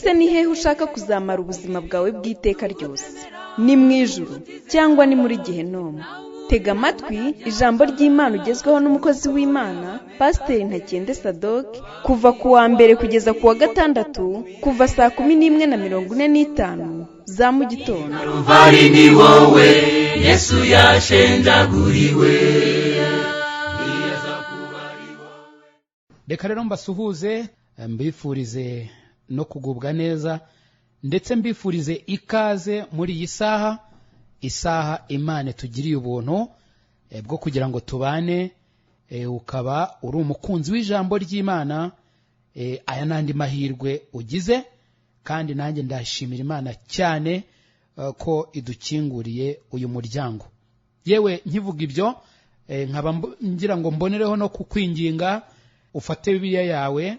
Ese ni hehe ushaka kuzamara ubuzima bwawe bw'iteka ryose? Ni mu ijuru cyangwa ni muri Gehinomu? Tega amatwi ijambo ry'Imana ugezweho n'umukozi w'Imana, Pasiteri Ntakende Sadoki, kuva ku wa mbere kugeza ku wa gatandatu, kuva saa 11:45 za mu gitondo. Karuvari ni wowe Yesu yashenjaguriwe. Reka rero mbasuhuze, mbifurize no kugubwa neza, ndetse mbifurize ikaze muri iyi saha, isaha Imana tugiriye ubuntu bwo kugira ngo tubane. Ukaba uri umukunzi w'ijambo ry'Imana, aya n'andi mahirwe ugize, kandi nanjye ndashimira Imana cyane ko idukinguriye uyu muryango. Yewe, nkivuga ibyo, nkaba ngira ngo mbonereho no kukwinginga ufate Bibiliya yawe,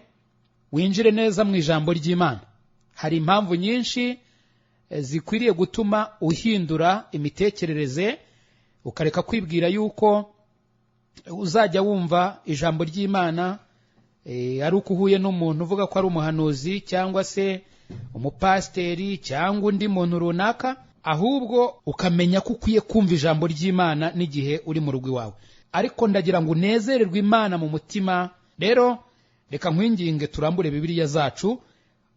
winjire neza mu ijambo ry'Imana. Hari impamvu nyinshi zikwiriye gutuma uhindura imitekerereze, ukareka kwibwira yuko uzajya wumva ijambo ry'Imana ari uko uhuye n'umuntu uvuga ko ari umuhanuzi cyangwa se umupasiteri cyangwa undi muntu runaka, ahubwo ukamenya ko ukwiye kumva ijambo ry'Imana n'igihe uri mu rugo iwawe. Ariko ndagira ngo unezererwe Imana mu mutima. Rero reka nkwinginge turambure Bibiliya zacu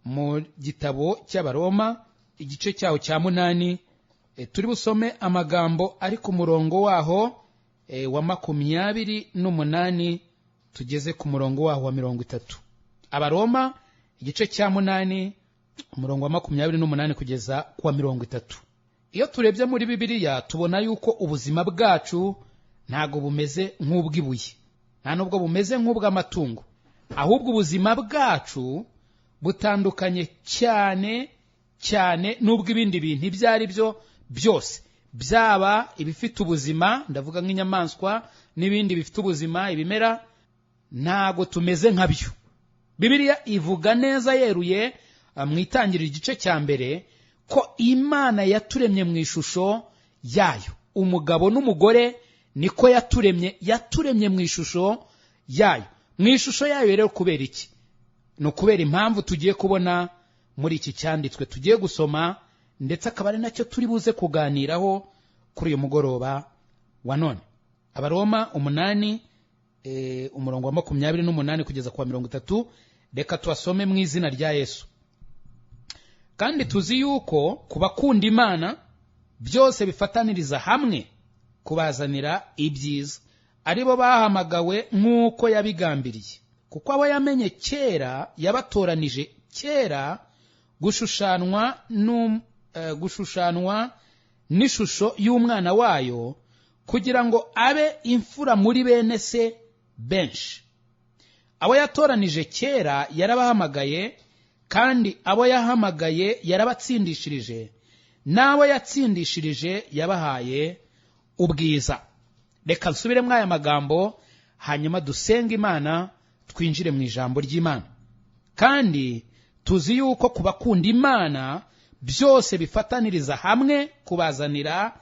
mu gitabo cy'Abaroma, igice cyaho cya 8. Turi busome amagambo ari ku murongo waho wa 28 tugeze ku murongo waho wa 30. Abaroma igice cya 8, umurongo wa 28 kugeza ku wa 30. Iyo turebye muri Bibiliya tubona yuko ubuzima bwacu ntago bumeze nk'ubw'ibuye, nta nubwo bumeze nk'ubw'amatungo, ahubwo ubuzima bwacu butandukanye cyane cyane n'ubw'ibindi bintu ibyo ari byo byose, byaba ibifite ubuzima, ndavuga nk'inyamaswa n'ibindi bifite ubuzima, ibimera, ntago tumeze nkabyo. Bibiliya ivuga neza yeruye mu itangiriro igice cya 1 ko Imana yaturemye mu ishusho yayo. Umugabo n'umugore niko yaturemye, yaturemye mu ishusho yayo. Mu ishusho yayo rero kubera iki? Ni ukubera impamvu tugiye kubona muri iki cyanditswe tugiye gusoma, ndetse akaba ari nacyo turi buze kuganiraho kuri uyu mugoroba wa none. Abaroma 8, umurongo wa 28 kugeza ku wa 30. Reka tubasome mu izina rya Yesu. Kandi tuzi yuko ku bakunda Imana byose bifataniriza hamwe kubazanira ibyiza, aribo bahamagawe nk'uko yabigambiriye, kuko abo yamenye kera yabatoranije kera gushushanywa n'ishusho y'umwana wayo, kugira ngo abe imfura muri bene se benshi. Abo yatoranije kera yarabahamagaye, kandi abo yahamagaye yarabatsindishirije, n'abo yatsindishirije yabahaye ubwiza. Reka nsubiremo aya magambo, hanyuma dusenge Imana twinjire mu ijambo ry'Imana. Kandi tuzi yuko ku bakunda Imana byose bifataniriza hamwe kubazanira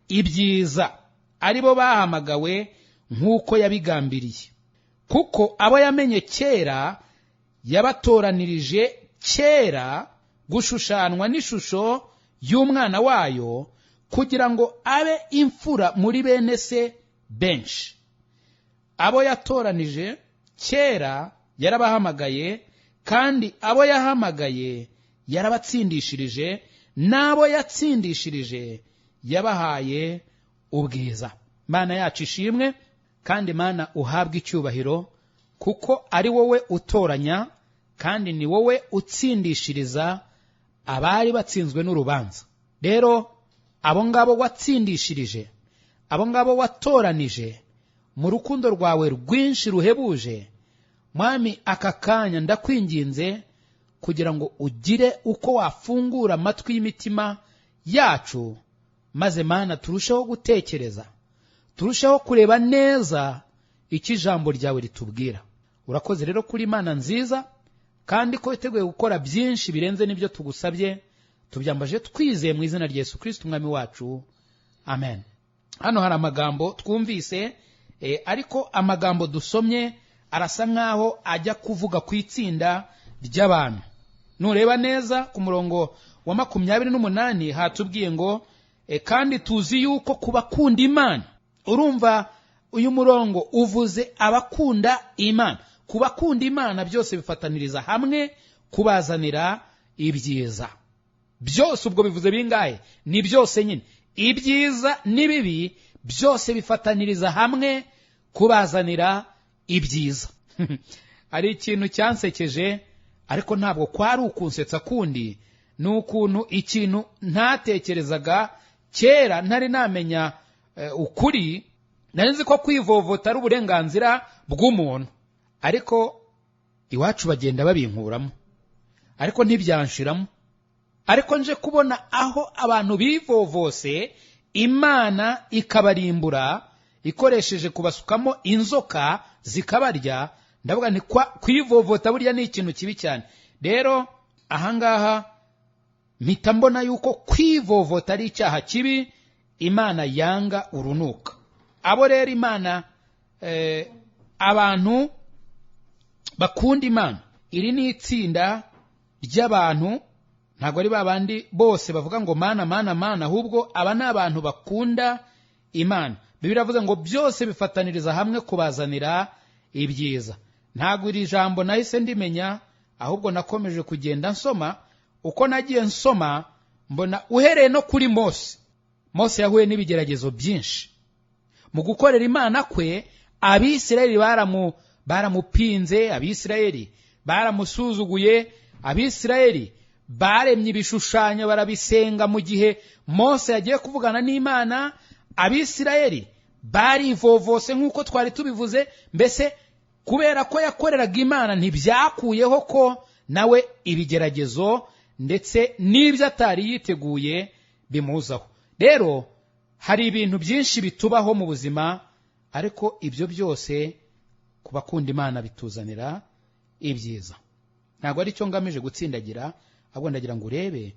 ibyiza, aribo bahamagawe nk'uko yabigambiriye, kuko abo yamenye kera yabatoranirije kera gushushanwa n'ishusho y'umwana wayo, kugira ngo abe imfura muri bene se benshi. Abo yatoranije kera yarabahamagaye, kandi abo yahamagaye yarabatsindishirije, n'abo yatsindishirije yabahaye ubwiza. Mana yacu ishimwe, kandi Mana uhabwe icyubahiro, kuko ari wowe utoranya, kandi ni wowe utsindishiriza abari batsinzwe n'urubanza. Rero abo ngabo watsindishirije, abo ngabo watoranije mu rukundo rwawe rwinshi ruhebuje, Mwami, aka kanya ndakwinginze kugira ngo ugire uko wafungura amatwi y'imitima yacu, maze Mana turusheho gutekereza, turusheho kureba neza icyo ijambo ryawe ritubwira. Urakoze rero kuri Imana nziza, kandi ko witeguye gukora byinshi birenze n'ibyo tugusabye. Tubyambaje twizeye mu izina rya Yesu Kristo umwami wacu, amen. Hano hari amagambo twumvise, ariko amagambo dusomye arasa nkaho ajya kuvuga ku itsinda ry'abantu. Nureba neza ku murongo wa 28 hatubwiye ngo kandi tuzi yuko kubakunda Imana. Urumva uyu murongo uvuze abakunda Imana. Kubakunda Imana byose bifataniriza hamwe kubazanira ibyiza. Byose ubwo bivuze bingahe? Ni byose nyine. Ibyiza n'ibibi byose bifataniriza hamwe kubazanira ibyiza. Ari ikintu cyansekeje, ariko ntabwo kwari ukunsetsa kundi, ni ukuntu ikintu ntatekerezaga kera ntari namenya ukuri. Nari nzi ko kwivovota ari uburenganzira bw'umuntu, ariko iwacu bagenda babinkuramo, ariko ntibyanshiramo. Ariko nje kubona aho abantu bivovose Imana ikabarimbura ikoresheje kubasukamo inzoka zikabarya, ndavuga nti kwivovota burya ni ikintu kibi cyane. Rero ahangaha mpita mbona yuko kwivovota ari icyaha kibi Imana yanga urunuka. Abo rero Imana abantu bakunda Imana, iri ni itsinda ry'abantu, ntabwo ari babandi bose bavuga ngo mana mana mana, ahubwo aba ni abantu bakunda Imana. Bibiliya iravuze ngo byose bifataniriza hamwe kubazanira ibyiza. Ntabwo iri jambo nahise ndimenya, ahubwo nakomeje kugenda nsoma. Uko nagiye nsoma mbona uhereye no kuri Mose. Mose yahuye n'ibigeragezo byinshi mu gukorera Imana kwe. Abisirayeli baramupinze, Abisirayeli baramusuzuguye, Abisirayeli baremye ibishushanyo barabisenga mu gihe Mose yagiye kuvugana n'Imana. Abisirayeli barivovose nk'uko twari tubivuze. Mbese kubera ko yakoreraga Imana ntibyakuyeho ko nawe ibigeragezo ndetse n'ibyo atari yiteguye bimuzaho. Rero hari ibintu byinshi bitubaho mu buzima, ariko ibyo byose ku bakunda Imana bituzanira ibyiza. Ntabwo ari cyo ngamije gutsindagira, ahubwo ndagira ngo urebe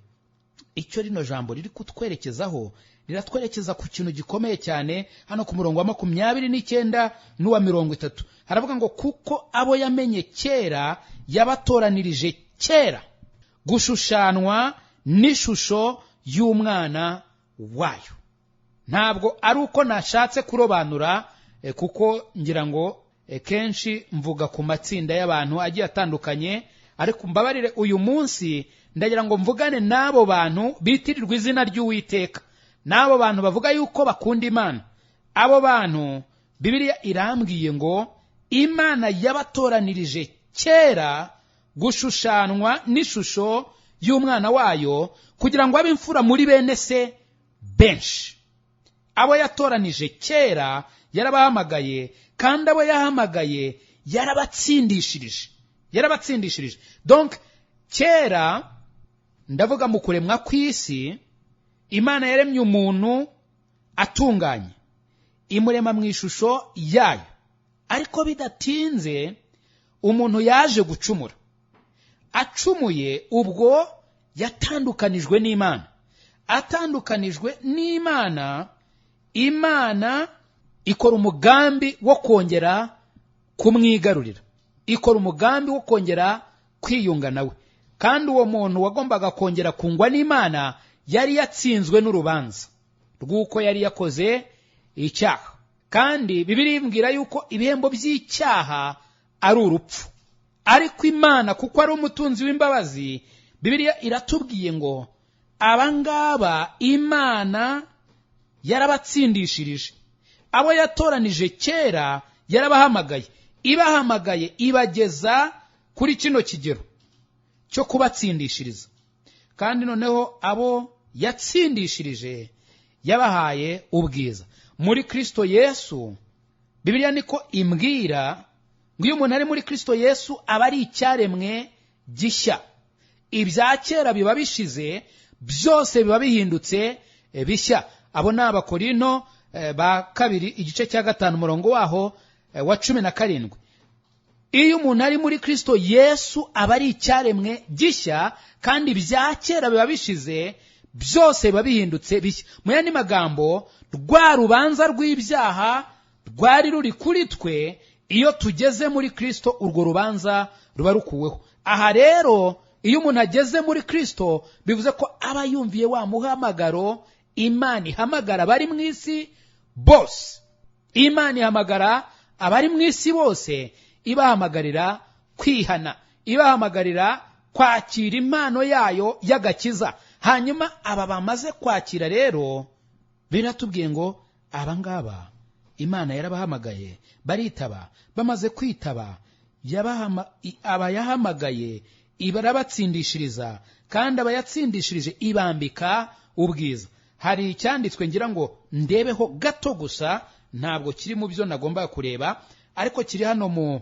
icyo rino jambo riri kutwerekezaho. Riratwerekeza ku kintu gikomeye cyane. Hano ku murongo wa 29 n'uwa 30 haravuga ngo kuko abo yamenye kera yabatoranirije kera gushushanwa n'ishusho y'umwana wayo. Ntabwo ari uko nashatse kurobanura, kuko ngira ngo kenshi mvuga ku matsinda y'abantu agiye atandukanye, ariko mbabarire uyu munsi ndagira ngo mvugane n'abo bantu bitirirwa izina ry'Uwiteka, n'abo bantu bavuga yuko bakunda Imana. Abo bantu Bibiliya irambwiye ngo Imana yabatoranirije kera gushushanwa n'ishusho y'umwana wayo, kugira ngo abe imfura muri bene se benshi. Abo yatoranije kera yarabahamagaye, kandi abo yahamagaye yarabatsindishirije. Yarabatsindishirije. Donc kera, ndavuga mu kuremwa kw'isi, Imana yaremye umuntu atunganye, imurema mu ishusho yayo. Ariko bidatinze umuntu yaje gucumura. Acumuye ubwo yatandukanijwe n'Imana. Atandukanijwe n'Imana, Imana ikora umugambi wo kongera kumwigarurira, ikora umugambi wo kongera kwiyunga nawe. Kandi uwo muntu wagombaga kongera kungwa n'Imana yari yatsinzwe n'urubanza rw'uko yari yakoze icyaha. Kandi Bibiliya imbwira yuko ibihembo by'icyaha ari urupfu. Ariko Imana kuko ari umutunzi w'imbabazi, Bibiliya iratubwiye ngo abangaba Imana yarabatsindishirije. Abo yatoranije kera yarabahamagaye, ibahamagaye ibageza kuri kino kigero cyo kubatsindishiriza. Kandi noneho abo yatsindishirije yabahaye ubwiza muri Kristo Yesu. Bibiliya niko imbwira ngo iyo umuntu ari muri Kristo Yesu aba ari icyaremwe gishya, ibya kera biba bishize, byose biba bihindutse bishya. Abo ni Abakorinto ba kabiri igice cya 5 umurongo waho wa 17. Iyo umuntu ari muri Kristo Yesu aba ari icyaremwe gishya, kandi ibya kera biba bishize, byose biba bihindutse bishya. Mu yandi magambo, rwa rubanza rw'ibyaha rwari ruri kuri twe, iyo tugeze muri Kristo urwo rubanza ruba rukuweho. Aha rero Iyo umuntu ageze muri Kristo, bivuze ko aba yumviye wa muhamagaro Imana ihamagara abari mu isi bose. Imana ihamagara abari mu isi bose, ibahamagarira kwihana, ibahamagarira kwakira impano yayo y'agakiza. Hanyuma aba bamaze kwakira rero, biratubwiye ngo aba ngaba Imana yarabahamagaye baritaba, bamaze kwitaba abayahamagaye ibarabatsindishiriza, kandi abayatsindishirije ibambika ubwiza. Hari icyanditswe ngira ngo ndebeho gato gusa, ntabwo kiri mu byo nagomba kureba, ariko kiri hano mu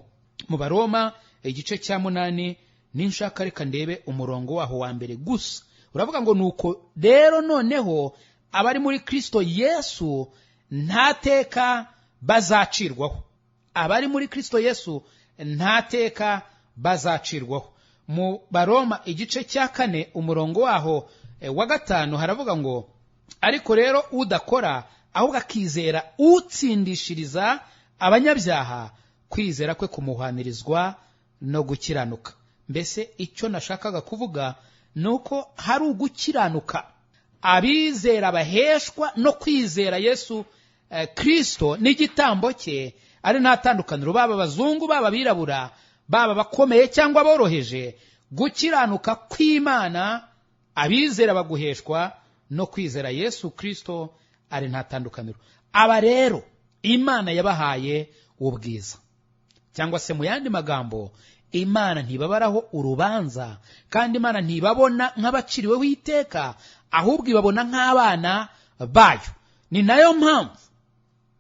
Baroma igice cya 8, ninshaka reka ndebe umurongo waho wa mbere gusa. Uravuga ngo nuko rero noneho abari muri Kristo Yesu nta teka bazacirwaho. Abari muri Kristo Yesu nta teka bazacirwaho. Mu Baroma igice cya 4 umurongo waho wa 5 haravuga ngo ariko rero udakora ahubwo akizera utsindishiriza abanyabyaha, kwizera kwe kumuhanirizwa no gukiranuka. Mbese icyo nashakaga kuvuga nuko hari ugukiranuka abizera baheshwa no kwizera Yesu Kristo n'igitambo cye, ari nta tandukaniro, baba abazungu, baba abirabura, baba abakomeye cyangwa aboroheje. Gukiranuka kw'Imana abizera baguheshwa no kwizera Yesu Kristo, ari nta tandukaniro. Aba rero Imana yabahaye ubwiza, cyangwa se mu yandi magambo, Imana ntibabaraho urubanza, kandi Imana ntibabona nk'abaciriweho iteka, ahubwo ibabona nk'abana bayo. Ni nayo mpamvu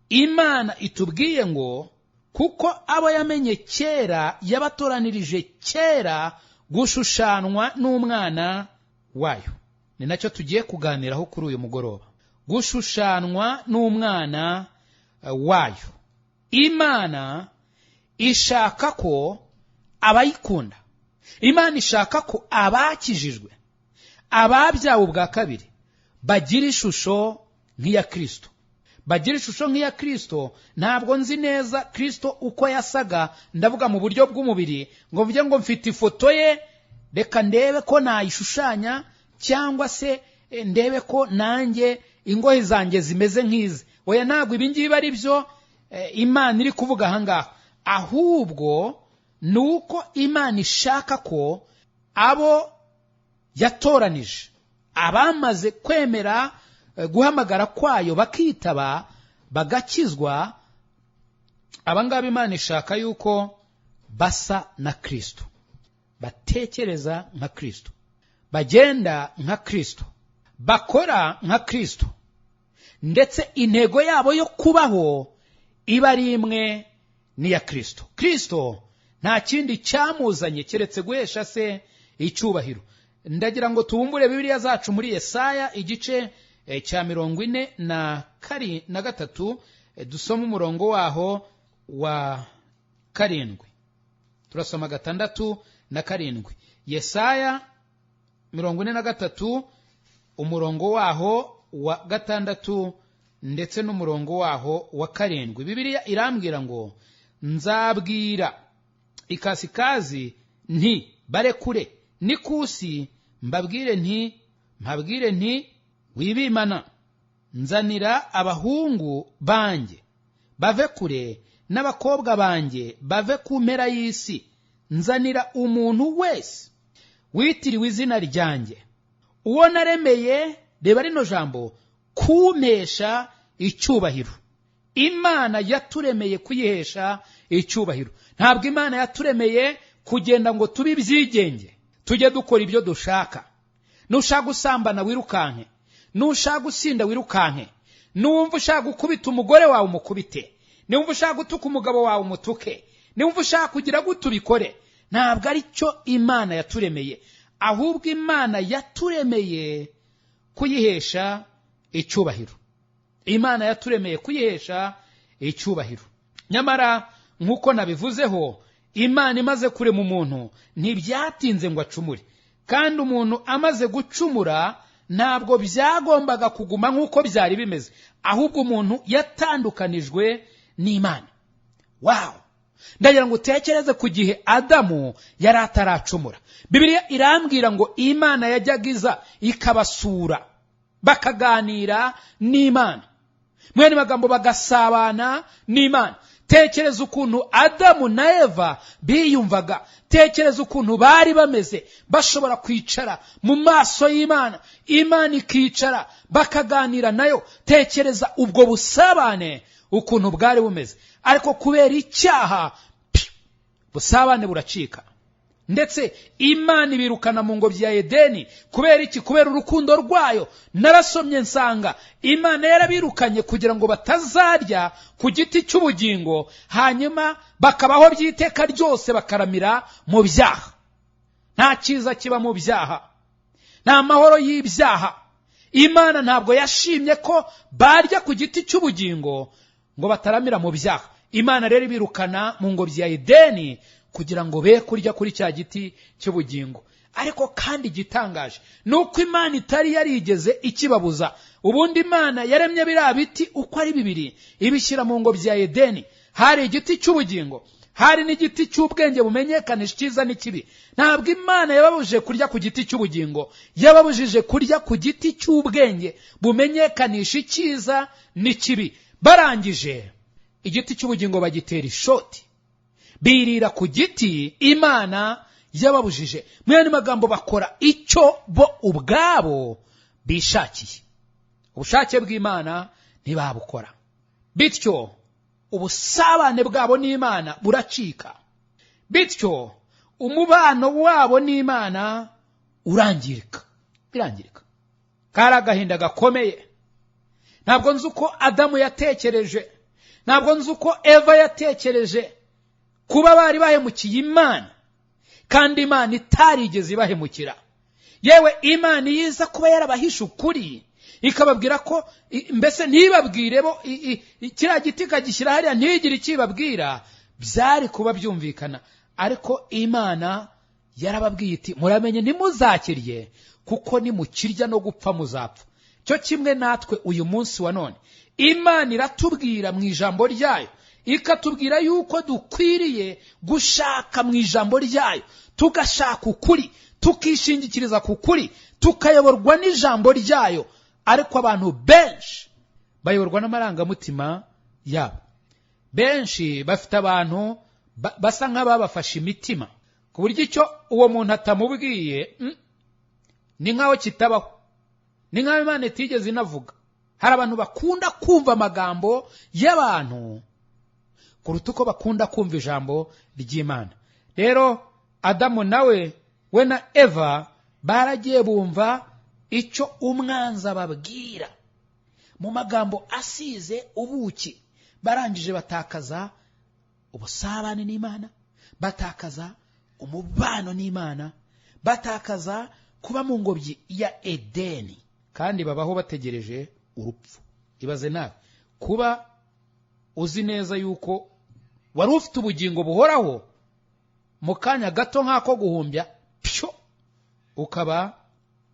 Imana itubwiye ngo kuko abo yamenye kera yabatoranirije kera gushushanwa n'umwana wayo. Ni nacyo tugiye kuganiraho kuri uyu mugoroba, gushushanwa n'umwana wayo. Imana ishaka ko abayikunda, Imana ishaka ko abakijijwe, ababyawe ubwa kabiri, bagira ishusho nk'iya Kristo. Bagira ishusho nk'iya Kristo. Ntabwo nzi neza Kristo uko yasaga, ndavuga mu buryo bw'umubiri, ngo mvuge ngo mfite ifoto ye, reka ndebe ko nayishushanya, cyangwa se ndebe ko nanjye ingohe zanjye zimeze nk'izi. Oya, ntabwo ibi ngibi ari byo Imana iri kuvuga aha ngaha, ahubwo nuko Imana ishaka ko abo yatoranije, abamaze kwemera guhamagara kwayo bakitaba bagakizwa, abangaba Imana ishaka yuko basa na Kristo, batekereza nka Kristo, bagenda nka Kristo, bakora nka Kristo, ndetse intego yabo yo kubaho iba ari imwe n'iya Kristo. Kristo nta kindi cyamuzanye keretse guhesha se icyubahiro. Ndagira ngo tubumbure Bibiliya zacu muri Yesaya igice cya 43, dusome umurongo waho wa 7. Turasoma 6 na 7. Yesaya 43 umurongo waho wa 6 ndetse n'umurongo waho wa 7. Bibiliya irambwira ngo nzabwira ikasikazi nti barekure, nikusi mbabwire nti wibimana, nzanira abahungu banjye bave kure n'abakobwa banjye bave ku mpera y'isi, nzanira umuntu wese witiriwe izina ryanjye, uwo naremeye, reba rino jambo, kumpesha icyubahiro. Imana yaturemeye kuyihesha icyubahiro. Ntabwo Imana yaturemeye kugenda ngo tube ibyigenge, tujye dukora ibyo dushaka. Nushaka gusambana wirukanke, nushaka gusinda wirukanke, numva ushaka gukubita umugore wawe umukubite, numva ushaka gutuka umugabo wawe umutuke, numva ushaka kugira gute ubikore. Ntabwo ari cyo Imana yaturemeye, ahubwo Imana yaturemeye kuyihesha icyubahiro. Imana yaturemeye kuyihesha icyubahiro. Nyamara nk'uko nabivuzeho, Imana imaze kurema umuntu ntibyatinze ngo acumure, kandi umuntu amaze gucumura ntabwo byagombaga kuguma nk'uko byari bimeze, ahubwo umuntu yatandukanijwe n'Imana. Wow! Ndagira ngo utekereze ku gihe Adamu yari ataracumura. Bibiliya irambwira ngo Imana yajyaga iza ikabasura, bakaganira n'Imana, mwene magambo bagasabana n'Imana. Tekereza ukuntu Adamu na Eva biyumvaga, tekereza ukuntu bari bameze, bashobora kwicara mu maso y'Imana, Imana ikicara bakaganira nayo. Tekereza ubwo busabane ukuntu bwari bumeze. Ariko kubera icyaha, busabane buracika, ndetse Imana ibirukana mu ngobyi ya Edeni. Kubera iki? Kubera urukundo rwayo. Narasomye nsanga Imana yarabirukanye kugira ngo batazarya ku giti cy'ubugingo, hanyuma bakabaho by'iteka ryose, bakaramira mu byaha. Nta cyiza kiba mu byaha, nta mahoro y'ibyaha. Imana ntabwo yashimye ko barya ku giti cy'ubugingo ngo bataramira mu byaha. Imana rero ibirukana mu ngobyi ya Edeni kugira ngo be kurya kuri cya giti cy'ubugingo. Ariko kandi igitangaje ni uko Imana itari yarigeze ikibabuza. Ubundi Imana yaremye biriya biti uko ari bibiri, ibishyira mu ngobyi ya Edeni. Hari igiti cy'ubugingo, hari n'igiti cy'ubwenge bumenyekanisha icyiza n'ikibi. Ntabwo Imana yababujije kurya ku giti cy'ubugingo, yababujije kurya ku giti cy'ubwenge bumenyekanisha icyiza n'ikibi. Barangije igiti cy'ubugingo bagitera ishoti, birira ku giti Imana yababujije. Mu yandi magambo, bakora icyo bo ubwabo bishakiye, ubushake bw'Imana ntibabukora. Bityo ubusabane bwabo n'Imana buracika, bityo umubano wabo n'Imana urangirika, birangirika. Kari agahinda gakomeye. Ntabwo nzi uko Adamu yatekereje, ntabwo nzi uko Eva yatekereje, kuba bari bahemukiye Imana, kandi Imana itarigeze ibahemukira. Yewe, Imana iza kuba yarabahishe ukuri, ikababwira ko mbese ntibabwire bo, kiriya giti ikagishyira hariya ntigire ikibabwira, byari kuba byumvikana. Ariko Imana yarababwiye iti muramenye ntimuzakirye, kuko nimukirya no gupfa muzapfa. Cyo kimwe natwe uyu munsi wa none, Imana iratubwira mu ijambo ryayo, ikatubwira yuko dukwiriye gushaka mu ijambo ryayo, tugashaka ukuri, tukishingikiriza ku kuri, tukayoborwa n'ijambo ryayo. Ariko abantu benshi bayoborwa n'amarangamutima yabo. Benshi bafite abantu basa nk'ababafashe imitima, ku buryo icyo uwo muntu atamubwiye ni nk'aho kitabaho, ni nk'aho Imana itigeze inavuga. Hari abantu bakunda kumva amagambo y'abantu kuruta uko bakunda kumva ijambo ry'Imana. Rero Adamu nawe we na Eva baragiye bumva icyo umwanzi ababwira mu magambo asize ubuki, barangije batakaza ubusabane n'Imana, batakaza umubano n'Imana, batakaza kuba mu ngobyi ya Edeni, kandi babaho bategereje urupfu. Ibaze nawe kuba uzi neza yuko wari ufite ubugingo buhoraho, mu kanya gato nk'ako guhumbya pyo, ukaba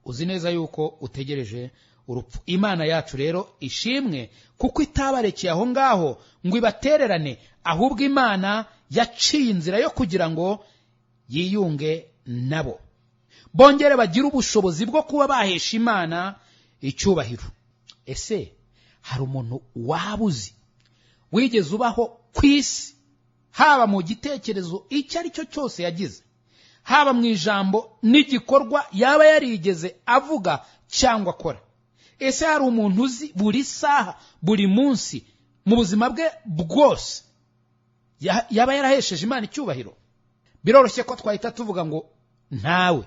uzi neza yuko utegereje urupfu. Imana yacu rero ishimwe kuko itabarekeye aho ngaho ngo ibatererane, ahubwo Imana yaciye inzira yo kugira ngo yiyunge nabo, bongere bagire ubushobozi bwo kuba bahesha Imana icyubahiro. Ese hari umuntu waba uzi wigeze ubaho ku isi, haba mu gitekerezo icyo ari cyo cyose yagize, haba mu ijambo n'igikorwa yaba yarigeze avuga cyangwa akora? Ese hari umuntu uzi buri saha, buri munsi, mu buzima bwe bwose yaba yarahesheje Imana icyubahiro? Biroroshye ko twahita tuvuga ngo ntawe,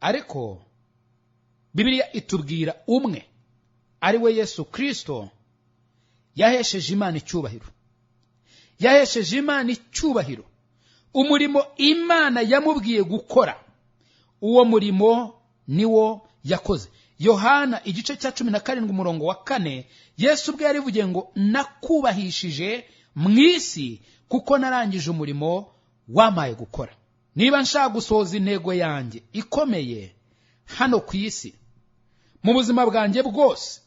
ariko Bibiliya itubwira umwe, ari we Yesu Kristo, yahesheje Imana icyubahiro. Yahesheje Imana icyubahiro umurimo Imana yamubwiye gukora, uwo murimo niwo yakoze. Yohana igice cya 17 umurongo wa 4, Yesu ubwe yarivugiye ngo nakubahishije mu isi kuko narangije umurimo wamaye gukora. Niba nshaka gusohoza intego yanjye ikomeye hano ku isi mu buzima bwanjye bwose,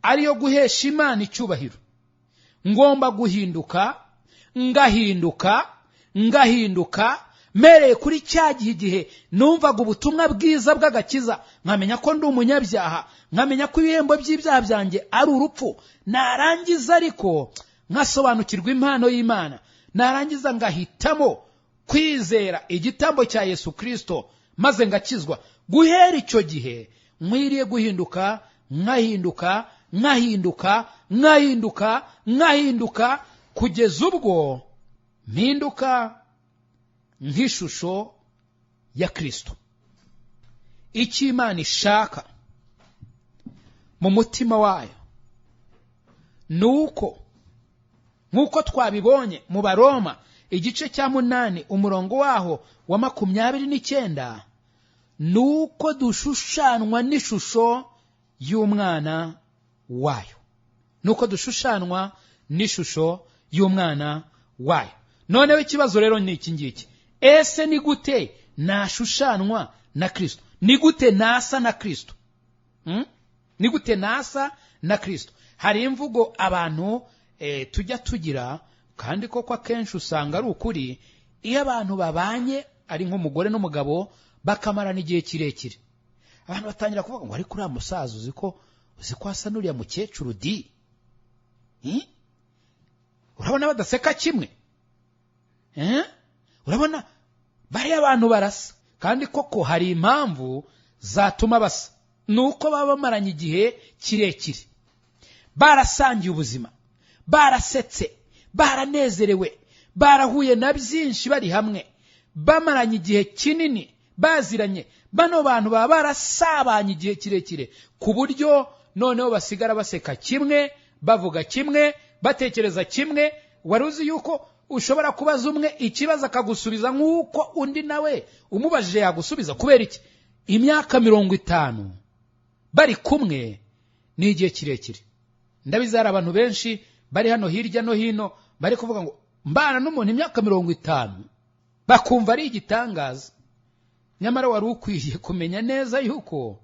ariyo guhesha Imana icyubahiro, ngomba guhinduka, Ngahinduka, ngahinduka mpereye kuri cya gihe, igihe numvaga ubutumwa bwiza bw'agakiza, nkamenya ko ndi umunyabyaha, nkamenya ko ibihembo by'ibyaha byanjye ari urupfu, narangiza ariko nkasobanukirwa impano y'Imana, narangiza ngahitamo kwizera igitambo cya Yesu Kirisito maze ngakizwa. Guhera icyo gihe nkwiriye guhinduka, nkahinduka, nkahinduka, nkahinduka, nkahinduka, kugeza ubwo mpinduka nk'ishusho ya Kirisito. Icyo Imana ishaka mu mutima wayo ni uko, nk'uko twabibonye mu Baroma igice cya 8 umurongo waho wa 29, ni uko dushushanwa n'ishusho y'umwana wayo. Ni uko dushushanwa n'ishusho y'umwana wayo. Noneho ikibazo rero ni iki ngiki: ese ni gute nashushanwa na Kristo? Ni gute nasa na Kristo? Ni gute nasa na Kristo? Hari imvugo abantu tujya tugira, kandi koko akenshi usanga ari ukuri, iyo abantu babanye ari nk'umugore n'umugabo bakamarana igihe kirekire, abantu batangira kuvuga ngo ariko uriya musaza uzi ko asa n'uriya mukecuru di, urabona badaseka kimwe, urabona bariya abantu barasa. Kandi koko hari impamvu zatuma basa, ni uko baba bamaranye igihe kirekire, barasangiye ubuzima, barasetse, baranezerewe, barahuye na byinshi bari hamwe, bamaranye igihe kinini baziranye. Bano bantu baba barasabanye igihe kirekire, ku buryo noneho basigara baseka kimwe, bavuga kimwe, batekereza kimwe. Wari uzi yuko ushobora kubaza umwe ikibazo akagusubiza nk'uko undi nawe umubajije yagusubiza? Kubera iki? Imyaka 50 bari kumwe ni igihe kirekire. Ndabizi hari abantu benshi bari hano hirya no hino bari kuvuga ngo mbana n'umuntu imyaka 50, bakumva ari igitangaza. Nyamara wari ukwiye kumenya neza yuko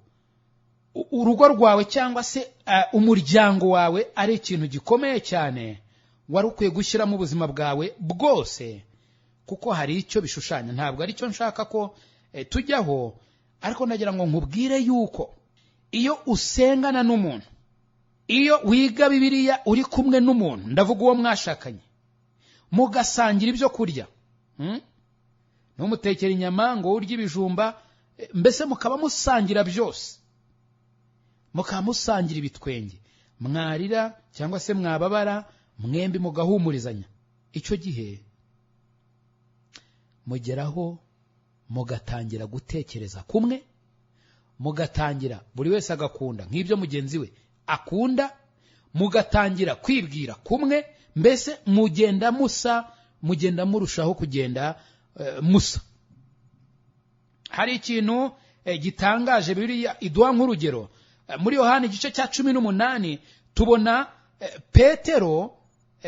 urugo rwawe cyangwa se umuryango wawe ari ikintu gikomeye cyane, wari ukwiye gushyiramo ubuzima bwawe bwose, kuko hari icyo bishushanya. Ntabwo ari cyo nshaka ko tujyaho, ariko nagira ngo nkubwire yuko iyo usengana n'umuntu, iyo wiga Bibiliya uri kumwe n'umuntu, ndavuga uwo mwashakanye, mugasangira ibyo kurya, ntumutekere inyama ngo urye ibijumba, mbese mukaba musangira byose, mukaba musangira ibitwenge, mwarira cyangwa se mwababara, mwembi mugahumurizanya. Icyo gihe mugeraho mugatangira gutekereza kumwe, mugatangira buri wese agakunda nk'ibyo mugenzi we akunda, mugatangira kwibwira kumwe, mbese mugenda musa, mugenda murushaho kugenda musa. Hari ikintu gitangaje Bibiliya iduha nk'urugero. Muri Yohana igice cya 18 tubona Petero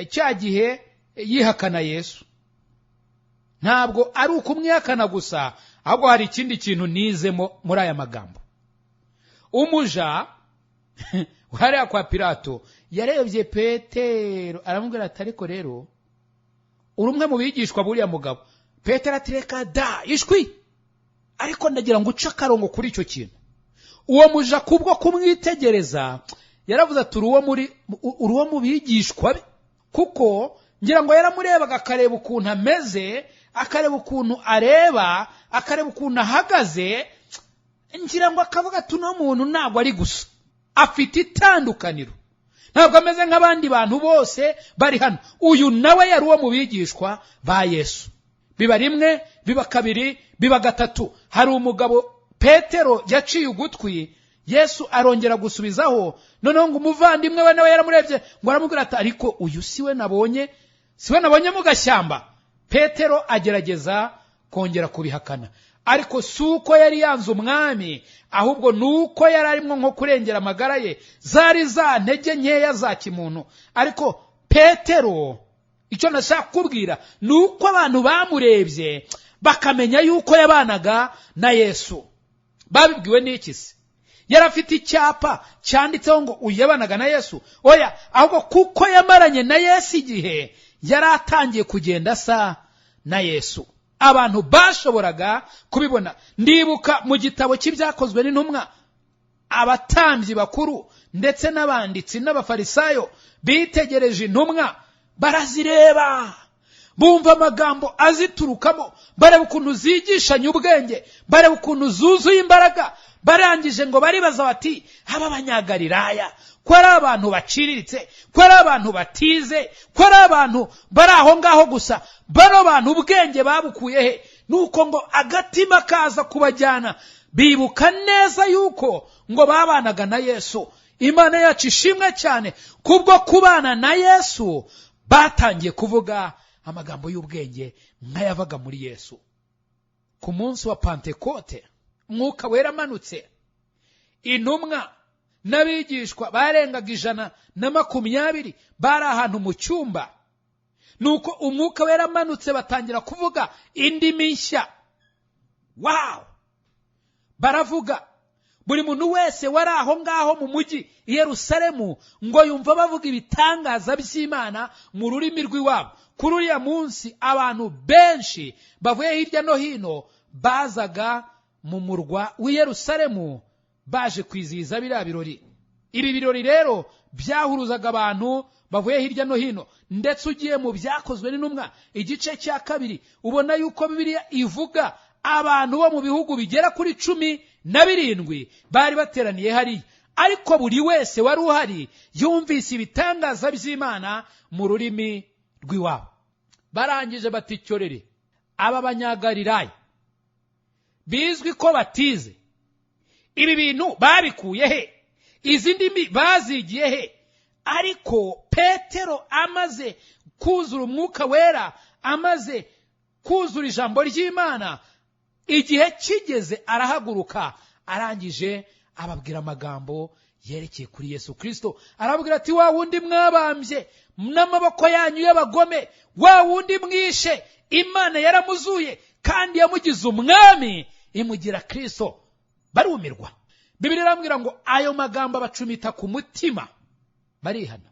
cya gihe yihakana Yesu. Ntabwo ari ukumwihakana gusa, ahubwo hari ikindi kintu nizemo muri aya magambo. Umuja hariya kwa Pilato yarebye Petero aramubwira ati ariko rero uri umwe mu bigishwa buriya mugabo. Petero ati reka da, ishwi, ariko ndagira ngo uce akarongo kuri icyo kintu. Uwo muja kubwo kumwitegereza yaravuze ati uri uwo mu bigishwa be, kuko ngira ngo yaramurebaga akareba ukuntu ameze, akareba ukuntu areba, akareba ukuntu ahagaze, ngira ngo akavuga ati uno muntu ntabwo ari gusa, afite itandukaniro, ntabwo ameze nk'abandi bantu bose bari hano. Uyu nawe yari uwo mu bigishwa ba Yesu. Biba rimwe, biba kabiri, biba gatatu. Hari umugabo Petero yaciye ugutwi, Yesu arongera gusubizaho. Noneho ngo umuvandimwe we nawe yaramurebye ngo aramubwira ati ariko uyu siwe nabonye, siwe nabonye mu gashyamba. Petero agerageza kongera kubihakana, ariko si uko yari yanze umwami, ahubwo ni uko yari arimo nko kurengera amagara ye, zari za ntege nkeya za kimuntu. Ariko Petero icyo nashaka kubwira ni uko abantu bamurebye bakamenya yuko yabanaga na Yesu. Babibwiwe n'iki se? Yari afite icyapa cyanditseho ngo uyu yabanaga na Yesu? Oya, ahubwo kuko yamaranye na Yesu igihe, Yari atangiye kugenda asa na Yesu. Abantu bashoboraga kubibona. Ndibuka mu gitabo cy'Ibyakozwe n'Intumwa, abatambyi bakuru ndetse n'abanditsi n'abafarisayo bitegereje intumwa, barazireba, bumva amagambo aziturukamo, bareba ukuntu zigishanya ubwenge, bareba ukuntu zuzuye imbaraga. Barangije ngo baribaza bati: "Aba Abanyagalilaya ko ari abantu baciriritse, ko ari abantu batize, ko ari abantu bari aho ngaho gusa, bano bantu ubwenge babukuye he?" Nuko ngo agatima kaza kubajyana, bibuka neza yuko ngo babanaga na Yesu. Imana yacu ishimwe cyane. Kubwo kubana na Yesu batangiye kuvuga amagambo y'ubwenge nk'ayavaga muri Yesu. Ku munsi wa Pantekote, Mwuka Wera amanutse, intumwa n'abigishwa barengaga 120 bari ahantu mu cyumba. Nuko Umwuka Wera amanutse, batangira kuvuga indimi nshya. Wow! Baravuga, buri muntu wese wari aho ngaho mu mujyi i Yerusalemu ngo yumva bavuga ibitangaza by'Imana mu rurimi rw'iwabo. Kuri uriya munsi abantu benshi bavuye hirya no hino bazaga mu murwa w'i Yerusalemu baje kwizihiza biriya birori. Ibi birori rero byahuruzaga abantu bavuye hirya no hino. Ndetse ugiye mu Byakozwe n'Intumwa igice cya 2, ubona yuko Bibiliya ivuga abantu bo mu bihugu bigera kuri 17 bari bateraniye hariya, ariko buri wese wari uhari yumvise ibitangaza by'Imana mu rurimi rw'iwabo. Barangije bati: "Cyorere, aba Banyagalilaya bizwi ko batize, ibi bintu babikuye he? Izi ndimi bazigiye he?" Ariko Petero amaze kuzura Umwuka Wera, amaze kuzura ijambo ry'Imana, igihe kigeze arahaguruka, arangije ababwira amagambo yerekeye kuri Yesu Kirisito. Arababwira ati: "Wa wundi mwabambye n'amaboko yanyu y'abagome, wa wundi mwishe, Imana yaramuzuye kandi yamugize umwami, imugira Kirisito." Barumirwa. Bibiliya irambwira ngo ayo magambo abacumita ku mutima, barihana.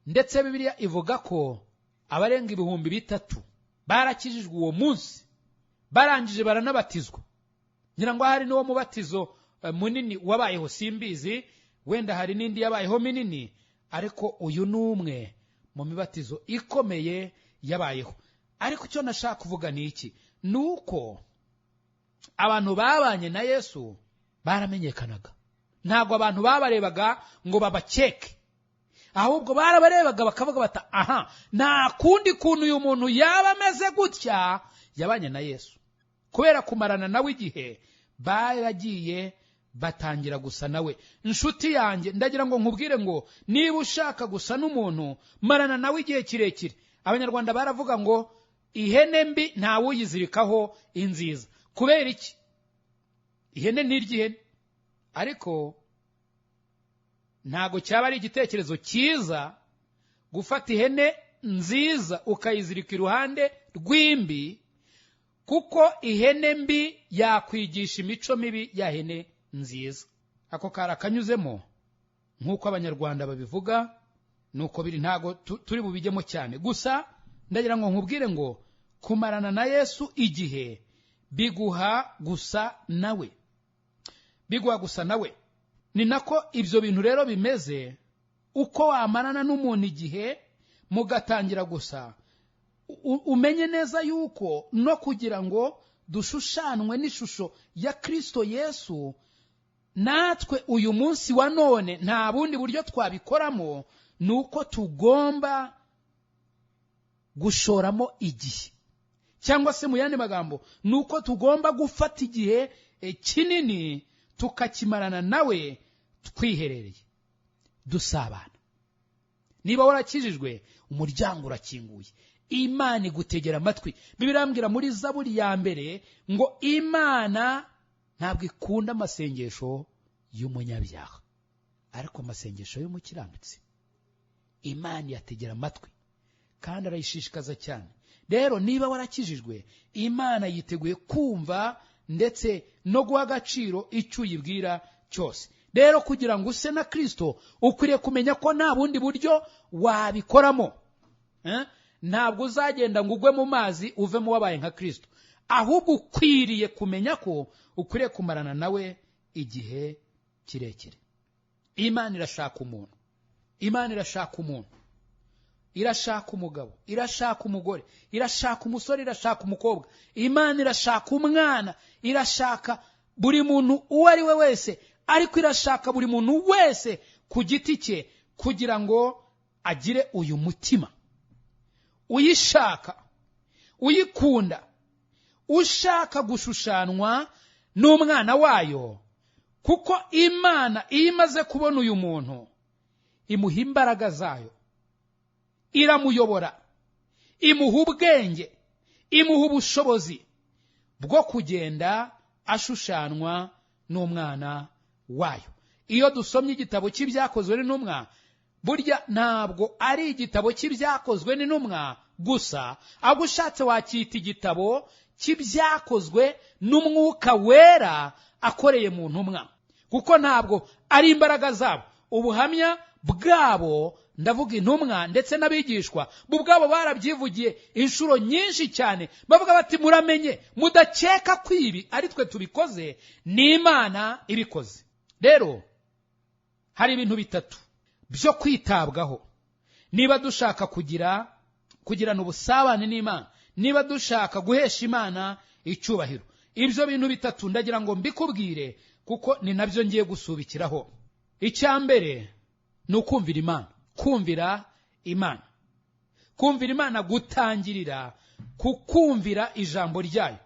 Ndetse Bibiliya ivuga ko abarenga 3000 barakijijwe uwo munsi, barangije baranabatizwa. Ngira ngo hari n'uwo mubatizo munini wabayeho, simbizi, wenda hari n'indi yabayeho minini, ariko uyu ni umwe mu mibatizo ikomeye yabayeho. Ariko icyo nashaka kuvuga ni iki? Ni uko abantu babanye na Yesu baramenyekanaga. Ntabwo abantu babarebaga ngo babakeke, ahubwo barabarebaga bakavuga bata: "Aha, nta kundi kuntu uyu muntu yaba ameze gutya, yabanye na Yesu." Kubera kumarana nawe igihe, baragiye batangira gusa nawe. Inshuti yanjye, ndagira ngo nkubwire ngo niba ushaka gusa n'umuntu, marana nawe igihe kirekire. Abanyarwanda baravuga ngo ihene mbi ntawuyizirikaho inziza. Kubera iki? Ihene ntirya ihene. Ariko ntago cyaba ari igitekerezo cyiza gufata ihene nziza ukayizirika iruhande rw'imbi, kuko ihene mbi yakwigisha imico mibi ya hene nziza. Ako kari akanyuzemo nk'uko Abanyarwanda babivuga, nuko biri, ntago turi bubijyemo cyane. Gusa ndagira ngo nkubwire ngo kumarana na Yesu igihe biguha gusa nawe, biguha gusa nawe. Ni nako ibyo bintu rero bimeze. Uko wamarana n'umuntu igihe mugatangira gusa, umenye neza yuko no kugira ngo dushushanwe n'ishusho ya Kristo Yesu, natwe uyu munsi wa none nta bundi buryo twabikoramo, ni uko tugomba gushoramo igihe, cyangwa se mu yandi magambo ni uko tugomba gufata igihe kinini tukakimarana nawe twiherereye, dusabana. Niba warakijijwe, umuryango urakinguye, Imana igutegera amatwi. Bibiliya muri Zaburi ya 1 ngo Imana ntabwo ikunda amasengesho y'umunyabyaha, ariko amasengesho y'umukiranutsi Imana yategera amatwi kandi arayishishikaza cyane. Rero niba warakijijwe, Imana yiteguye kumva ndetse no guha agaciro icyo uyibwira cyose. Rero kugira ngo use na Kristo, ukwiriye kumenya ko nta bundi buryo wabikoramo. Ntabwo uzagenda ngo ugwe mu mazi uvemo wabaye nka Kristo, ahubwo ukwiriye kumenya ko ukwiriye kumarana nawe igihe kirekire. Imana irashaka umuntu, Imana irashaka umuntu, irashaka umugabo, irashaka umugore, irashaka umusore, irashaka umukobwa, Imana irashaka umwana, irashaka buri muntu uwo ari we wese, ariko irashaka buri muntu wese ku giti cye kugira ngo agire uyu mutima uyishaka, uyikunda, ushaka gushushanwa n'umwana wayo. Kuko Imana iyo imaze kubona uyu muntu imuha imbaraga zayo, iramuyobora, imuha ubwenge, imuha ubushobozi bwo kugenda ashushanwa n'umwana wayo. Iyo dusomye igitabo cy'ibyakozwe n'intumwa, burya ntabwo ari igitabo cy'ibyakozwe n'intumwa gusa, ahubwo ushatse wacyita igitabo cy'ibyakozwe n'umwuka wera akoreye mu ntumwa, kuko ntabwo ari imbaraga zabo, ubuhamya bwabo, ndavuga intumwa ndetse n'abigishwa, bo ubwabo barabyivugiye inshuro nyinshi cyane, bavuga bati muramenye mudakeka ko ibi ari twe tubikoze, ni Imana ibikoze. Rero hari ibintu bitatu byo kwitabwaho niba dushaka kugirana ubusabane n'Imana, niba dushaka guhesha Imana icyubahiro. Ibyo bintu bitatu ndagira ngo mbikubwire kuko ni nabyo ngiye gusubikiraho. Icya mbere ni ukumvira Imana. Kumvira Imana, kumvira Imana gutangirira ku kumvira ijambo ryayo.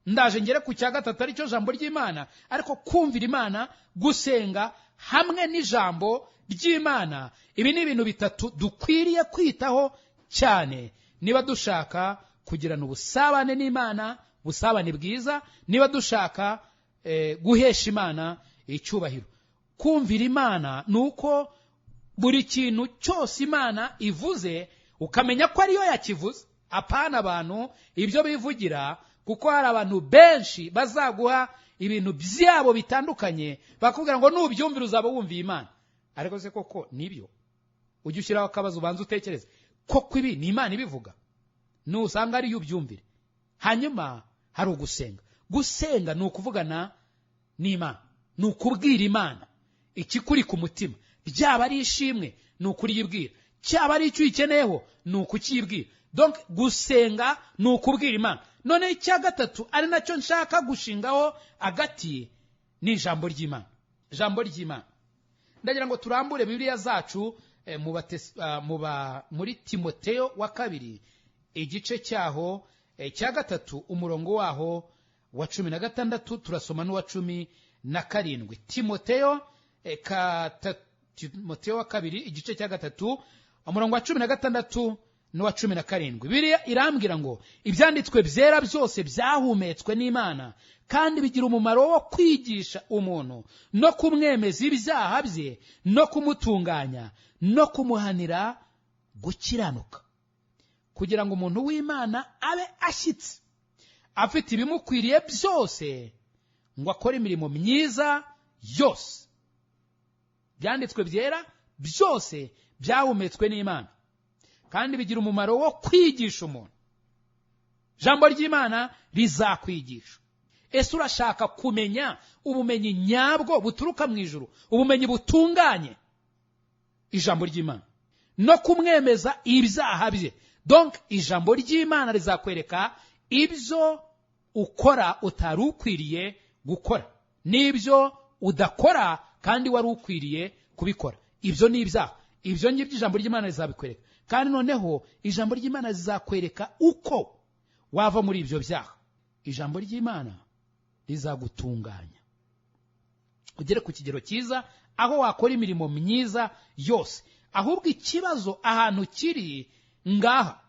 Ndaje ngere ku cya gatatu aricyo jambo ry'Imana, ariko kumvira Imana, gusenga hamwe n'ijambo ry'Imana, ibi ni ibintu bitatu dukwiriye kwitaho cyane niba dushaka kugirana ubusabane n'Imana, ubusabane bwiza, niba dushaka guhesha Imana icyubahiro. Kumvira Imana ni uko buri kintu cyose Imana ivuze ukamenya ko ariyo yakivuze, apana abantu ibyo bivugira, kuko hari abantu benshi bazaguha ibintu byabo bitandukanye bakubwira ngo nubyumvira uzaba wumviye Imana. Ariko se koko nibyo? Ujye ushyiraho akabazo ubanza utekereze, koko ibi ni Imana ibivuga? Nusanga ariyo ubyumvire. Hanyuma hari ugusenga. Gusenga ni ukuvugana n'Imana, ni ukubwira Imana ikikuri ku mutima, byaba ari ishimwe ni ukuriyibwira, cyaba ari icyo uyikeneyeho ni ukukiyibwira. Donc gusenga ni ukubwira Imana. None icya gatatu ari nacyo nshaka gushingaho agati ni ijambo ry'Imana. Ijambo ry'Imana ndagira ngo turambure Bibiliya zacu muri Timoteyo wa kabiri igice cyaho cya 3 umurongo waho wa 16 turasoma n'uwa 17. Timoteyo Timoteyo wa kabiri igice cya 3 umurongo wa 16 n'uwa 17. Bibiliya irambwira ngo ibyanditswe byera byose byahumetswe n'Imana kandi bigira umumaro wo kwigisha umuntu no kumwemeza ibyaha bye no kumutunganya no kumuhanira gukiranuka, kugira ngo umuntu w'Imana abe ashyitse afite ibimukwiriye byose ngo akore imirimo myiza yose. Byanditswe byera byose byahumetswe n'Imana kandi bigira umumaro wo kwigisha umuntu. Jambo ry'Imana rizakwigisha. Ese urashaka kumenya ubumenyi nyabwo buturuka mu ijuru, ubumenyi butunganye? Ijambo ry'Imana no kumwemeza ibyaha bye. Donc ijambo ry'Imana rizakwereka ibyo ukora utari ukwiriye gukora n'ibyo udakora kandi wari ukwiriye kubikora. Ibyo ni ibyaha. Ibyo ngibyo ijambo ry'Imana rizabikwereka. Kandi noneho ijambo ry'Imana rizakwereka uko wava muri ibyo byaha. Ijambo ry'Imana rizagutunganya ugere ku kigero cyiza aho wakora imirimo myiza yose. Ahubwo ikibazo ahantu kiri ngaha,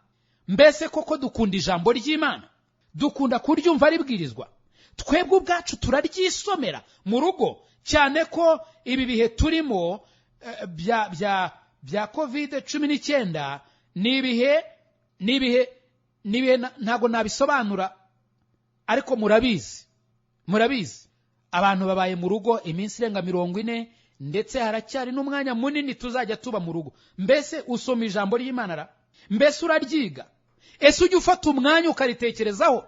mbese koko dukunda ijambo ry'Imana? Dukunda kuryumva ribwirizwa? Twebwe ubwacu turaryisomera mu rugo, cyane ko ibi bihe turimo bya COVID-19 ni ibihe ntago nabisobanura, ariko murabizi. Abantu babaye mu rugo iminsi irenga 40, ndetse haracyari n'umwanya munini tuzajya tuba mu rugo. Mbese usoma ijambo ry'Imana ra? Mbese uraryiga? Ese ujya ufata umwanya ukaritekerezaho?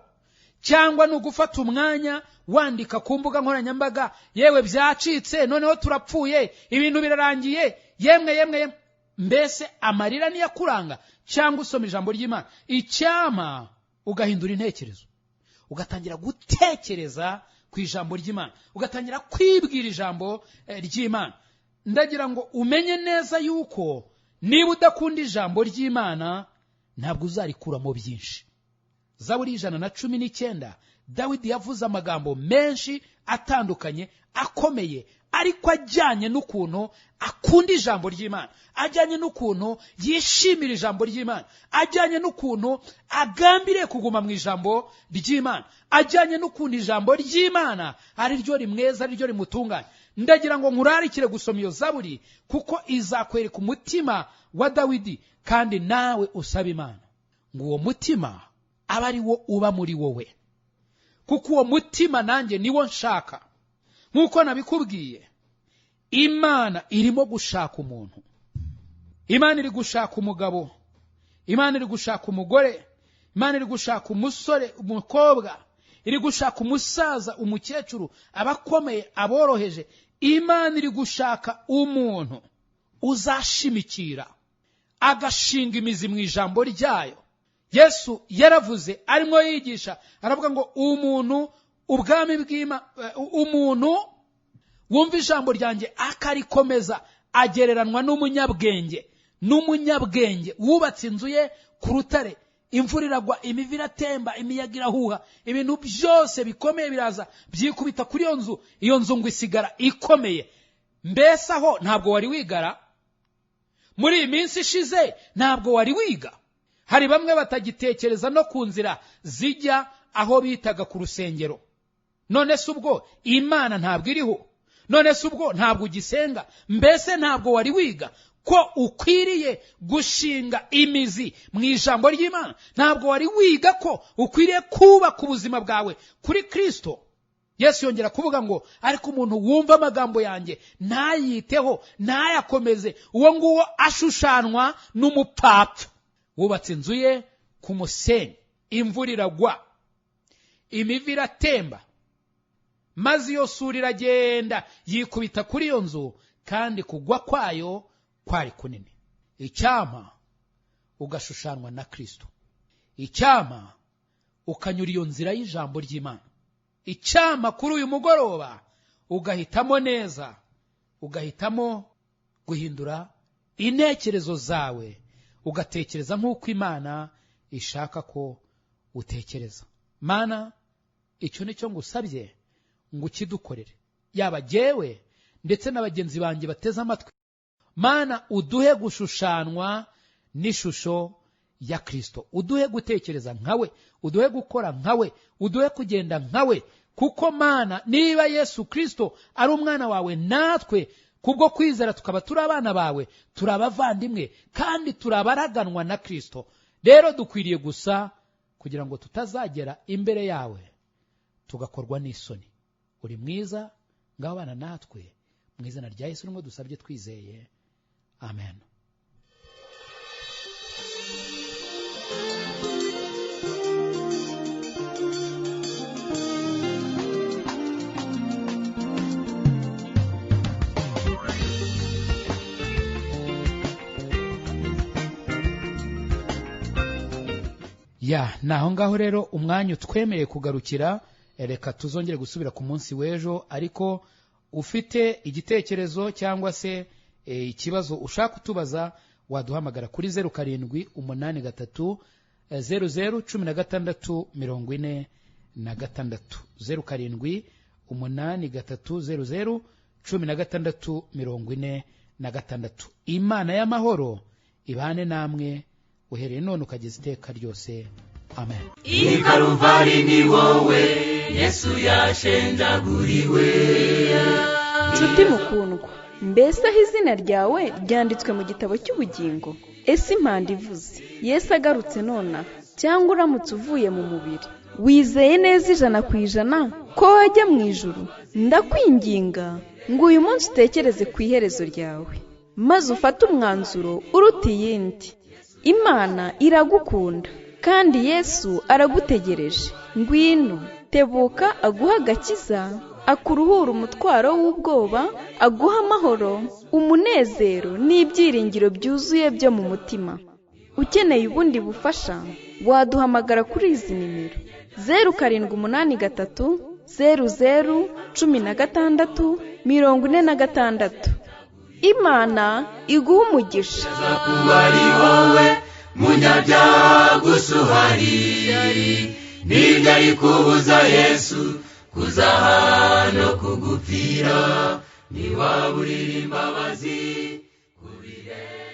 Cyangwa ni ugufata umwanya wandika ku mbuga nkoranyambaga, yewe byacitse, noneho turapfuye, ibintu birarangiye, yemwe yemwe yemwe. Mbese amarira niyo akuranga, cyangwa usoma ijambo ry'Imana? Icyampa ugahindura intekerezo, ugatangira gutekereza ku ijambo ry'Imana, ugatangira kwibwira ijambo ry'Imana. Ndagira ngo umenye neza yuko niba udakunda ijambo ry'Imana ntabwo uzarikuramo byinshi. Zaburi 119, Dawidi yavuze amagambo menshi atandukanye akomeye, ariko ajyanye n'ukuntu akunda ijambo ry'Imana, ajyanye n'ukuntu yishimira ijambo ry'Imana, ajyanye n'ukuntu agambiriye kuguma mu ijambo ry'Imana, ajyanye n'ukuntu ijambo ry'Imana ari ryo rimweza, ari ryo rimutunganya. Ndagira ngo nkurarikire gusoma iyo zaburi, kuko izakwereka umutima wa Dawidi, kandi nawe usaba Imana ngo uwo mutima abe ari wo uba muri wowe, kuko uwo mutima nanjye niwo nshaka. Nk'uko nabikubwiye, Imana irimo gushaka umuntu, Imana iri gushaka umugabo, Imana iri gushaka umugore, Imana iri gushaka umusore, umukobwa, iri gushaka umusaza, umukecuru, abakomeye, aboroheje. Imana iri gushaka umuntu uzashimikira agashinga imizi mu ijambo ryayo. Yesu yaravuze arimo yigisha, aravuga ngo umuntu ubwami bw'Imana, umuntu wumva ijambo ryanjye akarikomeza agereranwa n'umunyabwenge, n'umunyabwenge wubatse inzu ye ku rutare. Imvura iragwa, imivu iratemba, imiyaga irahuha, ibintu byose bikomeye biraza byikubita kuri iyo nzu, iyo nzu ngo isigara ikomeye. Mbese aho ntabwo wari wigara? Muri iyi minsi ishize ntabwo wari wiga? Hari bamwe batagitekereza no ku nzira zijya aho bitaga ku rusengero. None se ubwo Imana ntabwo iriho? None se ubwo ntabwo ugisenga? Mbese ntabwo wari wiga ko ukwiriye gushinga imizi mu ijambo ry'Imana? Ntabwo wari wiga ko ukwiriye kubaka ubuzima bwawe kuri Kristo? Yesu yongera kuvuga ngo ariko umuntu wumva amagambo yanjye ntayiteho, ntayakomeze, uwo nguwo ashushanwa n'umupfapfa wubatse inzu ye ku musenyi. Imvura iragwa, imivu iratemba, maze iyo suri iragenda yikubita kuri iyo nzu, kandi kugwa kwayo kwari kunini. Icyampa ugashushanwa na Kristo, icyampa ukanyura iyo nzira y'ijambo ry'Imana, icyampa kuri uyu mugoroba ugahitamo neza, ugahitamo guhindura intekerezo zawe, ugatekereza nk'uko Imana ishaka ko utekereza. Mana, icyo nicyo ngusabye ngo ukidukorere, yaba jyewe ndetse na bagenzi banjye bateze amatwi. Mana, uduhe gushushanwa n'ishusho ya Kristo, uduhe gutekereza nkawe, uduhe gukora nkawe, uduhe kugenda nkawe, kuko Mana, niba Yesu Kristo ari umwana wawe, natwe kubwo kwizera tukaba turi abana bawe, turi abavandimwe kandi turabaraganwa na Kristo. Rero dukwiriye gusa kugira ngo tutazagera imbere yawe tugakorwa n'isoni. Uri mwiza, ngaho bana natwe, mu izina rya Yesu nimwe dusabye twizeye, amen. Ya, naho ngaho rero umwanya utwemereye kugarukira, reka tuzongere gusubira ku munsi w'ejo. Ariko ufite igitekerezo cyangwa se ikibazo ushaka kutubaza, waduhamagara kuri 07 83 00 16 46, 07 83 00 16 46. Imana y'amahoro ibane namwe uhereye none ukageza iteka ryose, amen. I Karuvari ni wowe Yesu yashenjaguriwe. Nshuti mukundwa, mbese aho izina ryawe ryanditswe mu gitabo cy'ubugingo? Ese impanda ivuze Yesu agarutse nonaha, cyangwa uramutse uvuye mu mubiri, wizeye neza 100% ko wajya mu ijuru? Ndakwinginga ngo uyu munsi utekereze ku iherezo ryawe, maze ufate umwanzuro uruta iyindi. Imana iragukunda kandi Yesu aragutegereje. Ngwino, tebuka aguhe agakiza, akuruhure umutwaro w'ubwoba, aguhe amahoro, umunezero n'ibyiringiro byuzuye byo mu mutima. Ukeneye ubundi bufasha waduhamagara kuri izi nimero: 0783 00 16 46. Imana iguhe umugisha. Kuba ari wowe munyabyaha gusa uhari, nibyo ari kubuza Yesu kuza no kugupfira, ntiwaburira imbabazi ku birenge.